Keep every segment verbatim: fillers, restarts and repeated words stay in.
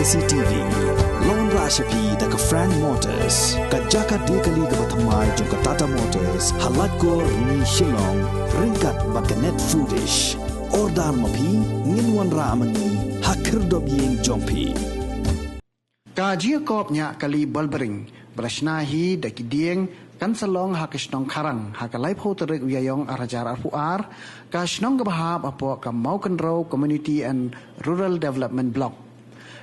C T V. Long ra sha phi da ka Frank Motors, ka jaka die kali kaba thymmai jong ka Tata Motors, ha Laitkor, Shillong, ryngkat bad ka Net Foodish. Order ma phi, ngin wanrah ma ngi ha khyrdop ïing jong phi. Ka jingïakop ñiah kali bol bering ba la shna hi da ki dieng kan sa long ha ka shnong Kharang ha ka laiphew tarik u Ïaïong ar hajar arphew ar, ka shnong kaba hap hapoh ka Mawkynrew Community and Rural Development Block.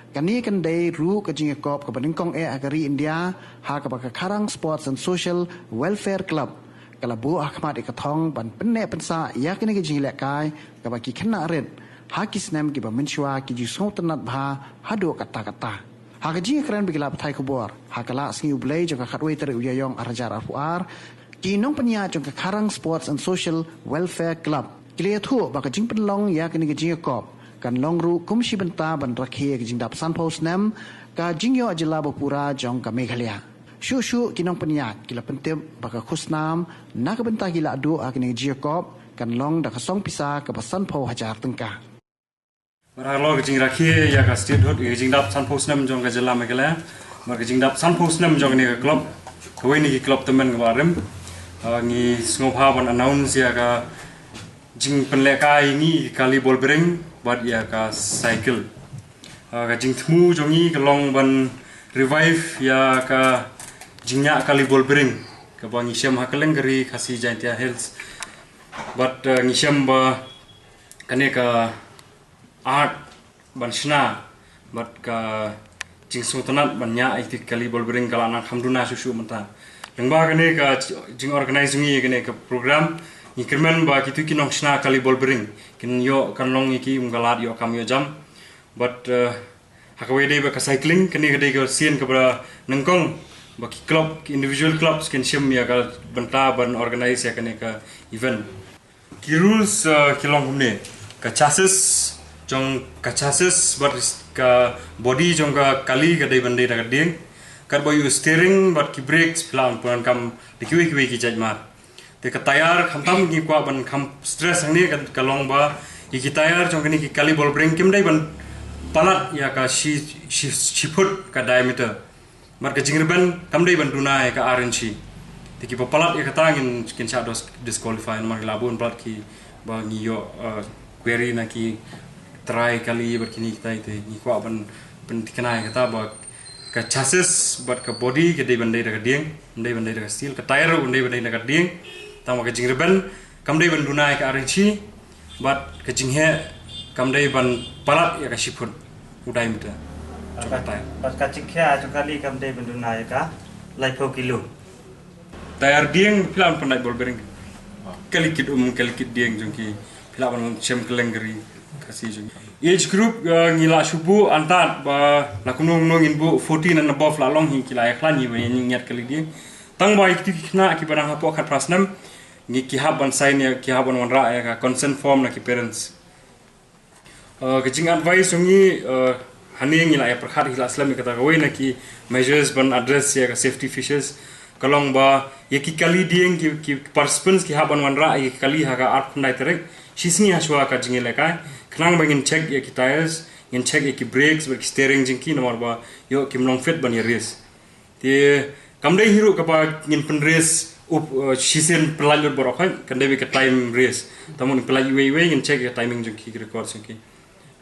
Kane kan dei ruh ka jingïakop kaba nyngkong eh ha ka ri India, ha kaba ka Kharang Sports and Social Welfare Club ka la buh ha khmat ïa ka thong ban pynneh pynsah ïa kane ka jingïalehkai kaba ki khynnah rit ha ki snem kiba mynshuwa ki ju sngewtynnat bha haduh katta katta. Ha ka jingïakren bad ki lad pathai khubor ha ka lad sngi U Blei jong ka khatwei tarik u Ïaïong ar hajar arphew ar, ki nongpynïaid jong ka Kharang Sports and Social Welfare Club ki la ïathuh ba ka jingpynlong ïa kane ka jingïakop kan long ruh kum shi bynta ban rakhe ïa ka jingdap sanphew snem ka jingïoh jylla ba pura jong ka Meghalaya. Shuh shuh ki nongpynïaid ki la pyntip ba ka khusnam na ka bynta ki lahduh ha kane ka jingïakop kan long da ka song pisa kaba sanphew hajar tyngka. Bad halor ka jingrakhe ïa ka statehood, ïa ka jingdap sanphew snem jong ka jylla Meghalaya bad ka jingdap sanphew snem jong kane ka club, kawei na ki club tymmen kaba rim, ah, ngi sngewbha ban announce ïa ka jingpynlehkai ïa ngi kali bol bering bad ïa ka cycle. Ah, ka jingthmu jong ngi ka long ban revive ïa ka jingñiah kali bol bering kaba ngi shem ha kylleng ka ri Khasi Jaintia Hills. Bad, ah, ngi shem ba kane ka art ban shna bad ka jingsngewtynnat ban ñiah ïa ki kali bol bering ka la nang kham duna shuh shuh mynta. Lyngba kane ka jingorganize jong ngi kane ka program, ngi kyrmen ba kito ki nongshna kali bol bering kin ïoh, kan long ïa ki um ka lad ïoh kam ïoh jam. Bad, eh, ha kawei dei ba ka cycling, kane ka dei ka sien kaba nyngkong ba ki club, ki individual clubs kin shim ïa ka bynta ban organize ïa kane ka event. Ki rules, uh, ki long kumne. Ka chassis jong, ka chassis bad ka body jong ka kali ka dei ban dei da ka dieng. Katba ïoh steering bad ki brakes phi lah ban pyndonkam da kiwei kiwei ki jait mar. Te ka tyre, khamtam ngi kwah ban kham stress hangne ka, ka long ba ïa ki tyre jong kane ki kali bol bering kim dei ban palat ïa ka shi, shi, shi phut ka diameter. Bad ka jingrben kam dei ban duna ïa ka ar inchi. Te kiba palat ïa kata ngin, kin shah dis-, disqualify namar ki la bun palat kiba ngi ïoh, uh, query na ki trai kali bad kine kitai, te ngi kwah ban pynthikna ïa kata ba ka chassis bad ka body ka dei ban dei da ka dieng, kam dei ban dei da ka steel, ka tyre ruh kam dei ban dei da ka dieng. Tangba ka jingrben kam dei ban duna ïa ka ar inchi, bad ka jingheh kam dei ban palat ïa ka shi phut u diameter jong ka tyre. Bad ka jingkhia jong kali kam dei ban duna ïa ka laiphew kilo. Tyre dieng phi lah ban pyndait bol bering. Kali kit um, kali kit dieng jong ki phi lah ban shem kylleng ka ri Khasi jong ki. Age group, eh, ngi la shu buh antad ba la kumno kumno ngin buh fourteen and above la long hi ki la ïakhlaiñ hi ba ngin ñiat kali dieng. Tangba ïa kito ki khynnah kiba dang hapoh khatphra snem ngi, ki hap ban sign ïa, ki hap ban wanrah ïa ka consent form na ki parents. Uh, ka jing advice jong ngi, uh, hangne ngi la ïa pyrkhat, ngi la slem ïa kata, kawei na ki measures ban address ïa ka safety features ka long ba ïa ki kali dieng, ki, ki participants ki hap ban wanrah ïa ki kali ha ka arphew khyndai tarik shisngi hashwa ka jingïalehkai, khnang ba ngin check ïa ki tyres, ngin check ïa ki brakes bad ki steering jong ki namar ba ïoh kim long fit ban ïa race. Te kam dei hi ruh kaba ngin pynrace up, uh, shisien pyllait lut baroh khoit, kan dei beit ka time race. Te mut ngin pyllait iwei iwei, ngin check ïa ka timing jong ki, ki record jong ki.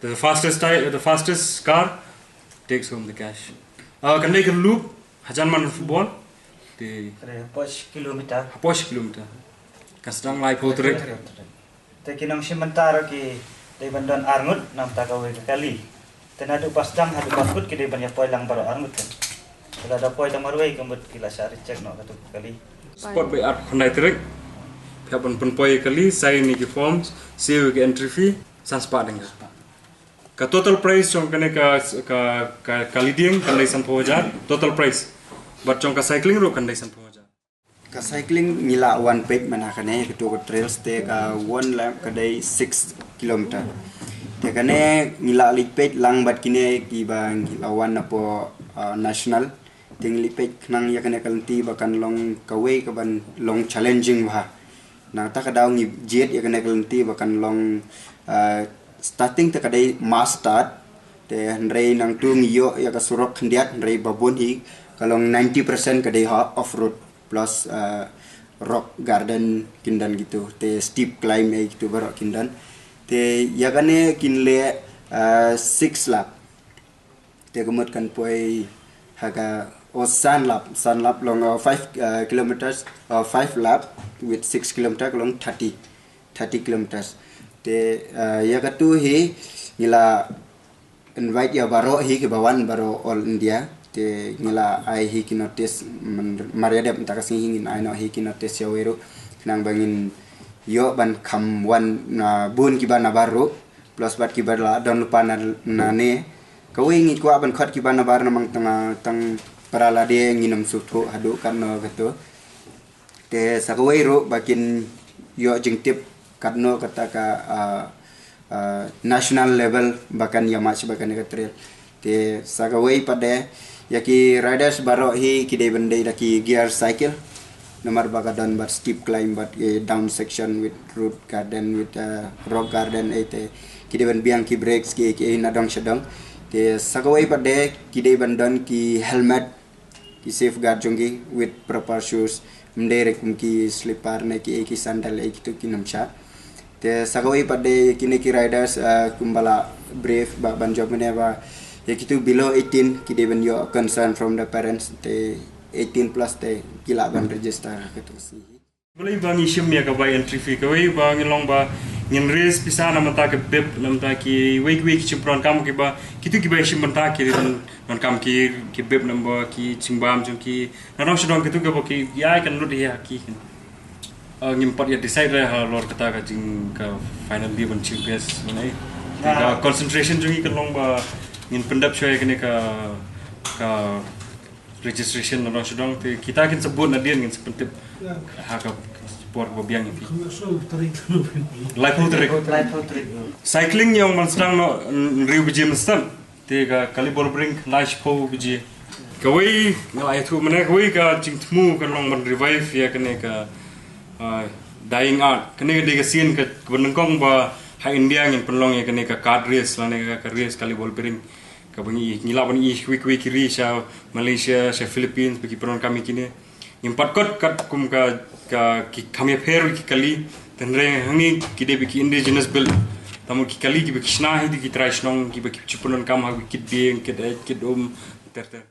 The fastest ti-, the fastest car takes home the cash. Uh, kan dei ka loop hajan man football. Te ka dei hapoh shi kilometer. Hapoh shi kilometer. Kan sdang laiphew tarik. Te ki nongshim bynta ruh ki dei ban don arngut na bynta kawei ka kali. Te naduh ba sdang haduh ba kut ki dei ban ïa poi lang baroh arngut kan. Te lada poi tang marwei ka mut ki la shah reject noh katu ka kali. Spot beit arphew khyndai tarik. Phi hap ban pynpoi ïa ka kali, sign ïa ki forms, siew ïa ka entry fee, san spah tyngka. Ka total price jong kane ka, ka, ka kali dieng kan dei sanphew hajar total price. Bad jong ka cycling ruh kan dei sanphew hajar. Ka cycling ngi la wan peit mynta kane, katu ka trails te ka wan la ka dei six kilometer. Te kane ngi la leit peit lang bad kine kiba ngi la wan napoh, ah, national. Te ngi leit peit khnang ïa kane ka lynti ba kan long kawei kaban long challenging bha. Na kata ka daw ngi jied ïa kane ka lynti ba kan long, ah, starting te ka dei mass start. Te hynrei nangtu ngi ïoh ïa ka surok khyndiat, hynrei ba bun hi ka long ninety percent ka dei ha off road plus, uh, rock garden kin don kitu. Te steep climb ei kitu baroh kin don. Te ïa kane kin leh, uh, six lap. Te ka mut kan poi ha ka, o, san lap, san lap long, uh, five, uh, kilometers, uh, five lap with six kilometer ka long thirty, thirty kilometers. Te, uh, ïa katu hi ngi la invite ïa baroh hi kiba wan baroh all India. Te ngi la ai hi ki notice, man, mar ïa dep mynta ka sngi hi ngin ai noh hi ki notice ïa wei ruh, khnang ba ngin ïoh ban kham wan na bun kiba nabar ruh. Plus bad kiba la don lypa na, na ne. Kawei ngi kwah ban khot kiba nabar namar tang, tang para lade ngin ym sngewthuh haduh katno kato. Te sa kawei ruh ba kin ïoh jingtip katno kata ka, ah, ah, national level ba kan ïa match ba kane ka trail. Te sa kawei pat de, ïa ki riders baroh hi ki dei ban dei da ki gear cycle. Namar ba ka don bad steep climb bad, eh, down section with root garden with, eh, rock garden, eh, te ki dei ban biang ki brakes ki, ki, eh, na dong sha dong. Te sa kawei pat de ki dei ban don ki helmet, ki safeguard jong ki with proper shoes. Ym dei re kum ki slipper ne ki, eh, ki sandal, eh, kitu kin ym shah. Te sa kawei pat de kine ki riders, eh, kumba la brief ba ban jop mynne ba ïa kitu below eighteen ki dei ban ïoh consent from the parents, te eighteen plus te ki lah ban register ha katu. Balei ba ngi shim ïa ka bai entry fee? Kawei ba ngi long ba ngin raise pisa na bynta ka bib, na bynta kiwei kiwei ki shynrang kam kiba, kitu kiba shim bynta ki dei ban, ban kam ki, ki bib namar ki jingbam jong ki. Na dong sha dong kitu kiba ki ïa kan lut ïa ki. Ah, ngim pat ïa decide re halor kata ka jing ka final day ban chief guest mynne. Ka concentration jong ngi kan long ba ngin pyndep shuwa ïa kane ka, ka registration na dong sha dong, te kita kin sa bud nadien ngin sa pyntip ha ka por ba biang ïa phi. Laiphew tarik. Cycling ïa ong ban sdang noh, mm, hynriew baje mynstep. Te ka Kalibolbring lai shiphew baje. Kawei nga la ïathuh mynne, kawei ka jingthmu kan long ban revive ïa kane ka, ah, dying art. Kane ka dei ka sien kaba nyngkong ba ha India ngin pynlong ïa kane ka cart race lane ka, ka race Kalibolbring. Kaba ngi, ngi lah ban ïohi kiwei kiwei ki ri sha Malaysia, sha Philippines, ba ki pyndonkam ïa kine. Ngim pat kot katkum ka, ka, ki kham ïapher ki kali. Hynrei hangne ki dei ba ki indigenous built. Te mo ki kali kiba ki shna hi ki trai shnong, kiba ki shu pyndonkam ha ki kit bieng, kit eit, kit um, ter ter.